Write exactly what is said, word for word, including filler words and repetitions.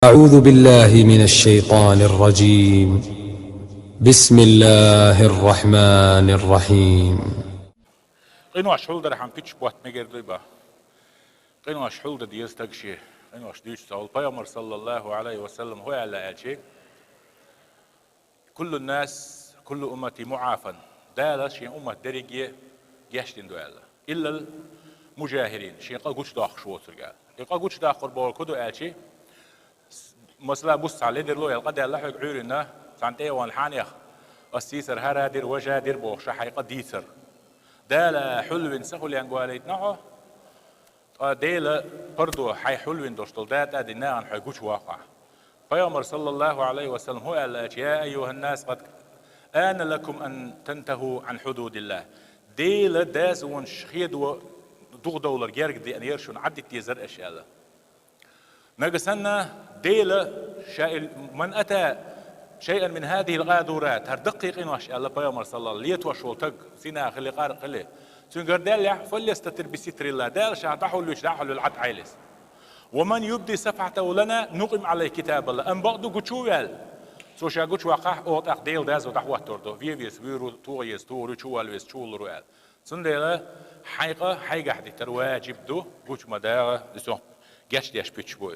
أعوذ بالله من الشيطان الرجيم. بسم الله الرحمن الرحيم. Къинош хьулдархьама пичча бутт мегар дуй ба? Къинош хьулда деза стаг ше, къинош дуьйцу ца волу. Пайхамар, саллаллаху алейхи ва саллам, хӀу аьлла аьлчи: «Куллу нас, куллу уммати муафан». Дала шен уммат дерриге гечдина ду аьлла. «Иллал мужахирин», шен къа гучудоккхуш воцург аьлла. И къа гучудаккхур бохург хӀу ду аьлчи, масала, бус цхьа ледарло ял къа даьлла хьоьга Ӏуьйрина, цхьана тӀе а вахана хьанех, ас сийсара хӀара дира, важа дира бохуша хьайн къа дийцар. Дала хьулвина са хӀуллен гуалайтина хьо, ткъа Дела пардо хьайн хьулвина долуш долу датӀа а дина нахана хьоьга гучуваккхахь. Пайхамар, саллаллаху алейхи ва саллам, хӀу аьлла аьлча: «Я айюханнас, къад ана лакум ан тантаху ан худудиллах». Дела дазонаш хедо дугӀудовлар герга деана яра шуна, Ӏаддита дезара аша аьлла. Нага санна Дела ша ил: «Ман ата шайъан мин хадихил къадурат», хӀара даккхий къинош аьлла пайхамар, саллаллаху, летош волу таг, зина хили, къар хили, цуьнгара даьллехь, «фальястатир би ситрилла», Дала ша дӀахьулвича дӀахьулвелла Ӏад Ӏайлис. «Ва ман юбди сафхатаху лана нукъим алайхи китабалла», амма бакъду гучу ваьлла. Цо ша гучуваккхахь, оха тӀаккха Дела дазо дӀахӀоттор ду, вен веза вуьйр ву, тоха еза тохар ю, чувала веза чувалур ву аьлла. Цундела хьайн къа хьайгахь дитар ваджиб ду, гучу ма дагӀа, и со гечдеш пичча бу.